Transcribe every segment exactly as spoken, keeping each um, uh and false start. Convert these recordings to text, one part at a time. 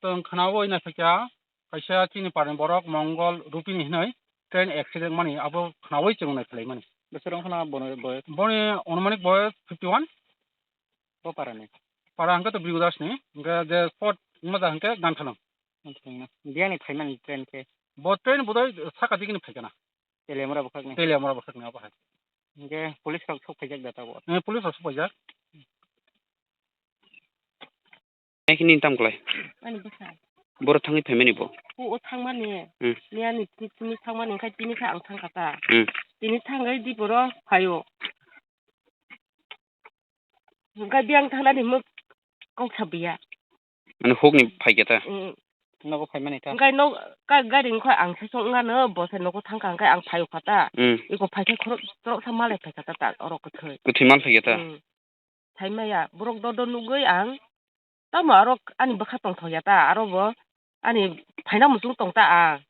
Chwng khnaui naisakya kaisa chini parni borok Mongol Rupini hinwi train accident mani abo khnaui chwng naiphilai mani. Bwswrwng khna bono boyos? Boni onumanik boyos fifty one. Bo parani? Para hwnkhe to Brigu Das ni, hwnkhe je spot wngma ja hwnkhe Ganthanang. Biyani phaimani train khe? Bo train bodoi saka digini phaikana. Teliamura bwkhakni? Teliamura bwkhakni abo hai. Hwnkhe police rok sok phaijak da tabuk? Eh, police rok sok phaijak. Nai khe nini tam klai? Ani bwsa. Boro thangwi phaimani bo? O, o thangmani. Hmm. Miyani tini thangmani, hwnkhe tini khe ang thangkha ta. Hmm. Tini thangwi di boro phaio. Hwnkhe biyang thangnani mo kok sabiya. Mane hukni phaikhe ta? Hmm. Nogo phaimani ta? Hwnkhe nok, ka, gari wngkha ang sasok wngano, bo se nogo thangkha, hwnkhe ang phaio kha ta. Hmm. Iko phaikhe khorok, khoroksa malai phaikha ta, ta, oro kwthwi. Kwthwi mal phaikhe ta? Hmm. Phaimaya, borok dor dor nugwi ang, tamo aro ani bwkha tongthokya ta, aro bo ani phaina muchung tong ta ang.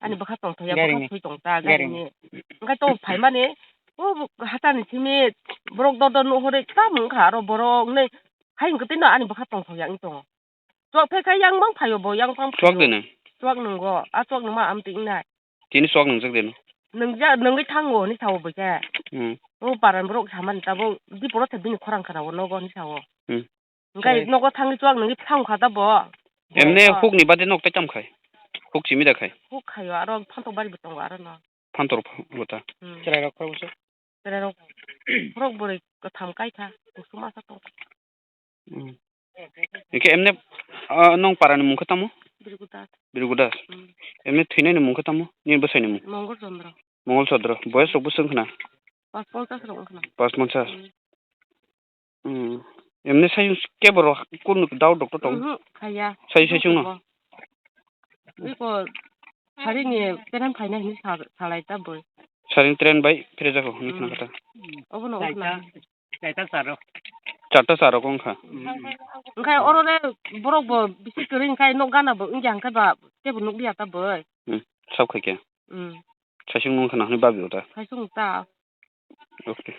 Ani bwkha tongthokya, bwkha Garini. Thwi tong ta, Garini. Garini. Hwnkhe to phaimani, o hachani simi borok dor dor nuhuri, tamo wngkha aro borok wngnai, hai hwnkhe tino ani bwkha tongthokya wng tongo. Chuak phai kha yang bang phaio bo, yang bang phaio. Chuak de nang? Chuak nungo, a chuak nungma amtwi wngnai. Tini chuak nungjak de no? Nungja, nungwi thango, hwnwi sao bo khe. Hmm. O paran borok samani tabuk, di borok se bini khorang khna o nogo, hwnwi sao. Hmm. Hwnkhe nogo thangwi chuak nungwi thang kha ta bo. Emne hukni bade nok tai tam khai? Huk chimi da khai? Huk khaio, aro phantok bari bo tongo aro no. Phantok bo ta? Hmm. Chwrairok khoroksa? Chwrairok khorok bwrwi kwtham kai kha, kuchuk masa tong. Hmm. Hwnkhe emne, ah, nong parani mung khe tamo? Birgu Das. Birgu Das. Hmm. Emne thwinaini mung khe tamo? Nini bwsaini mung? Mongol Chandra. Mongol Chandra. Boyes rok bwswk wngkhna? Pas ponchas rok wngkhna. Pas ponchas. Hmm. Hmm. Emne sai kebo rok kunu dao doctor tong? Mhm, khaya. Sai sai chwngno? Iko sarini train phaina hinwi sa-, salai ta boi. Saring train bai phirajak hinwi khna kha ta. Obono wngkhna. Chaita charo. Chaita charo wngkha. Hwnkhe oro le borok bo bisi kwrwi hwnkhe nok gana bo wngya hwnkhe ba teibo nukliya ta boi. Hmm. Sab khai khe? Hmm. Saisung wngkha na hinwi babi o ta? Saisung ta. Okay.